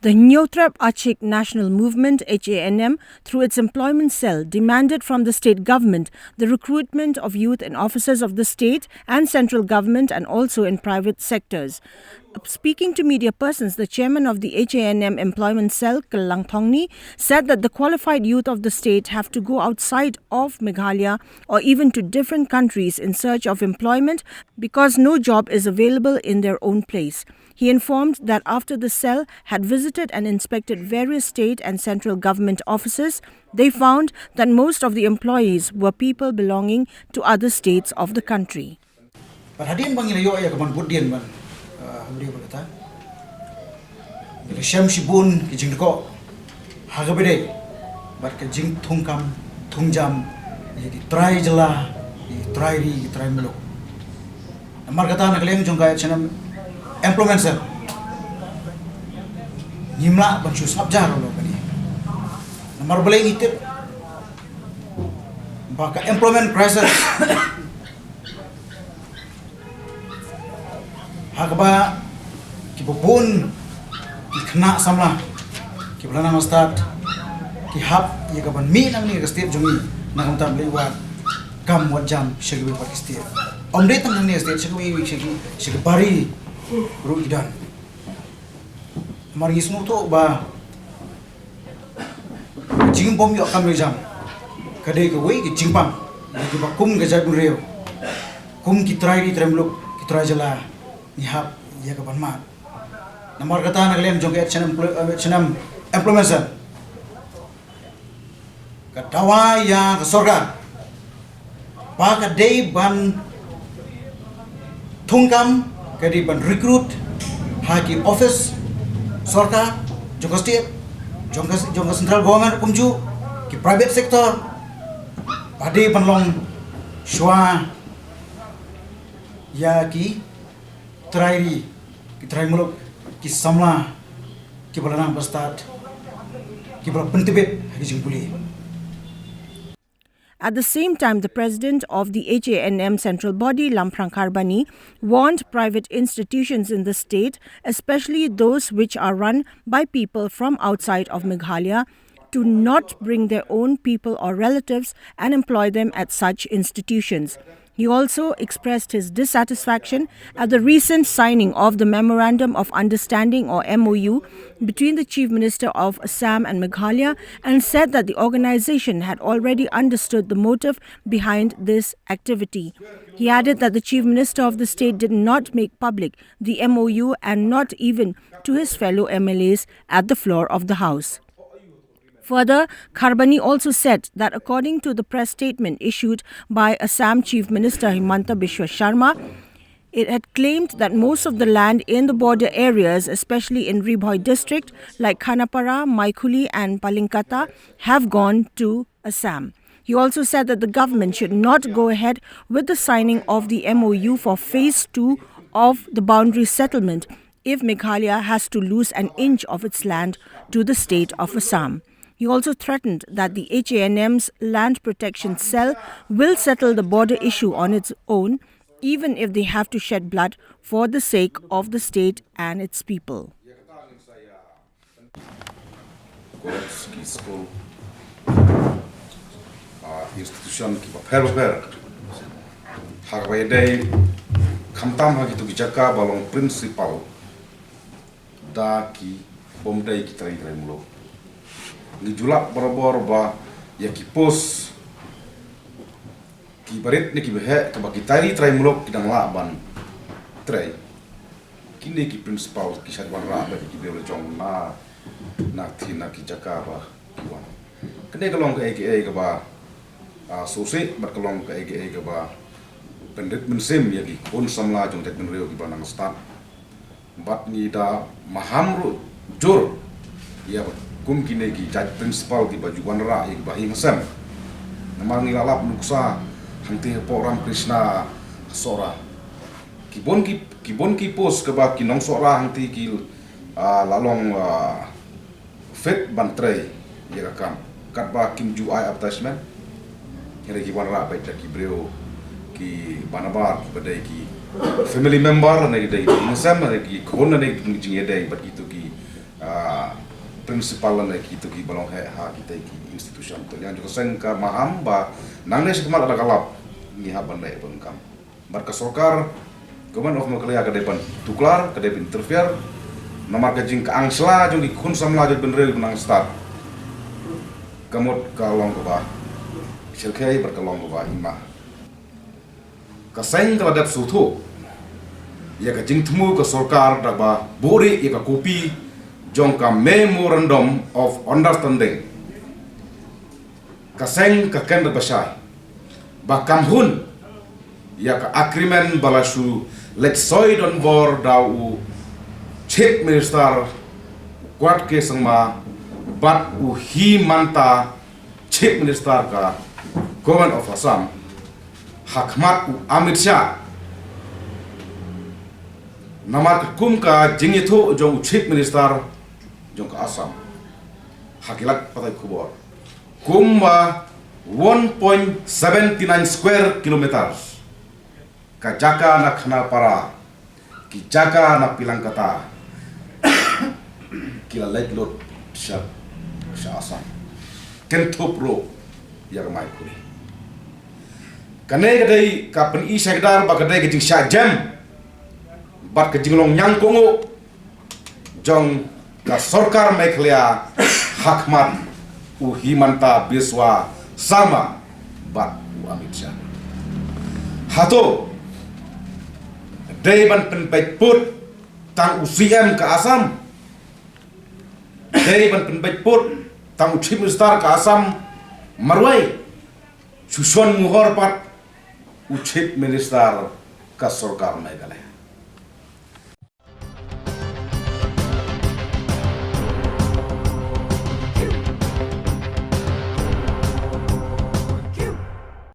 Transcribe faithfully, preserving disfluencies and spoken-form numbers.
The Hynñiewtrep Aichik National Movement, H A N M, through its employment cell, demanded from the state government the recruitment of youth in offices of the state and central government and also in private sectors. Speaking to media persons, the chairman of the H A N M employment cell, Kylllang Thongni, said that the qualified youth of the state have to go outside of Meghalaya or even to different countries in search of employment because no job is available in their own place. He informed that after the cell had visited and inspected various state and central government offices, they found that most of the employees were people belonging to other states of the country. Bad hadien ba ngi la ïoh ïa ka ban bud dien ban, uh, hynriew ba kata, ngi la shem shibun ki jingdkoh ha kaba ïadei bad ka jingthungkam thungjam ïa ki trai jylla, ïa ki trai ri, ïa ki trai muluk. Namar kata, na ka liang jong ka H A N M employment cell, ngim lah ban shu sngap jar ruh kane. Namar balei? Ngi tip ba ka employment crisis ha kaba kiba bun ki khynnah samla kiba la nang stad ki hap ïa ka ban mih nangne ka state jong ngi na ka bynta ban leit wad kam wad jam sha kiwei pat ki state. Ym dei tang nangne ka state, sha kiwei, sha ki, sha ki bari ruh ki don. Namar ngi sngewthuh ba ka jingbym ïoh kam ïoh jam ka dei kawei ka jingpang ïa kiba kum ka jaitbynriew, kum ki trai ri trai muluk, ki trai jylla, ngi hap ïa ka ban mad. Namar kata, na ka liang jong ka H A N M employ-, eh, H A N M employment cell, ka dawa ïa ka sorkar ba ka dei ban thungkam, ka dei ban recruit ha ki office sorkar jong ka state, jong ka, jong ka central government, kumjuh ki private sector, ba dei ban long shuwa ïa ki trai ri, ki trai muluk, ki samla kiba la nang ba stad, kiba la pyntbit ha ki jingpule. At the same time, the president of the H A N M central body, Lamphrang Kharbani, warned private institutions in the state, especially those which are run by people from outside of Meghalaya, to not bring their own people or relatives and employ them at such institutions. He also expressed his dissatisfaction at the recent signing of the Memorandum of Understanding, or M O U, between the Chief Minister of Assam and Meghalaya, and said that the organization had already understood the motive behind this activity. He added that the Chief Minister of the state did not make public the M O U and not even to his fellow M L As at the floor of the House. Further, Kharbani also said that according to the press statement issued by Assam Chief Minister Himanta Biswa Sarma, it had claimed that most of the land in the border areas, especially in Ri Bhoi district, like Khanapara, Maikhuli and Palingkata, have gone to Assam. He also said that the government should not go ahead with the signing of the M O U for phase two of the boundary settlement if Meghalaya has to lose an inch of its land to the state of Assam. He also threatened that the H A N M's Land Protection Cell will settle the border issue on its own, even if they have to shed blood for the sake of the state and its people. College, ki school, ah, institution kiba pher bapher, ha kaba ïadei khamtam ha kito ki jaka ba long principal da ki bym dei ki trai trai muluk. Ngi ju lap barabor ba ïa ki post ki barit ne ki baheh kaba ki trai trai muluk ki dang lah ban trei, kine ki principal ki shait wanrah bad ki briew la jong na, na ki, na ki jaka ba ki wan. Kane ka long kaei kaei kaba, ah, sngewsih bad ka long kaei kaei kaba pynrit mynsiem ïa ki khun samla jong jaitbynriew kiba nang stad. Bad ngi da maham ruh jur ïa ba kum kine ki jait principal kiba ju wanrah ïa kiba hingsem. Namar ngi la lap nuksa hangtei hapoh Ramakrishna Sohra, ki bun ki, ki bun ki post kaba ki nong Sohra hangtei ki, ah, la long, ah, fit ban trei ïa ka kam. Katba kim ju ai advertisement, hynrei ki wanrah beit da ki briew kiba nabar, kiba dei ki family member, ne ki dei ki mynsiem, ne ki khun, ne ki jingïadei bad kito ki, Ah, principal lane kito kiba long head ha kita ki institution. To liang jong ka seng ka maham ba nangne sha khmat lada ka lap ngi hap ban leh ban kam. Bad ka sorkar, Government of Meghalaya ka dei ban tuklar, ka dei ban interfere. Namar ka jing ka angsla jong ki khun samla jong bynriew ba nang stad. Ka mut ka long kaba shyrkhei bad ka long kaba ima. Ka seng ka la dep sngewthuh ïa ka jingthmu ka sorkar da kaba buhrieh ïa ka kopi jong ka Memorandum of Understanding. Ka seng ka kren da kaba shai ba kam hun ïa ka agreement ba la shu leit soi donbor da u Chief Minister Conrad K Sangma bad u Himanta, Chief Minister ka Government of Assam, ha khmat u Amit Shah. Namar ka kum ka jingïathuh jong u Chief Minister jong ka Assam ha ki lad pathai khubor, kumba one point seven nine square kilometers ka jaka na Khanapara, ki jaka na Pilangkata, ki la leit lut sha, sha Assam. Kynthup ruh ïa ka Maikhuli. Kane ka dei ka pyni shai kdar ba ka dei ka jingshah jem bad ka jinglong ñiangkohnguh jong ka sorkar Meghalaya ha khmat u Himanta Biswa Sarma bad u Amit Shah. Hato dei ban pynbeit put tang u C M ka Assam? Dei ban pynbeit put tang u Chief Minister ka Assam marwei? Shu shon muhor pat u Chief Minister ka sorkar Meghalaya.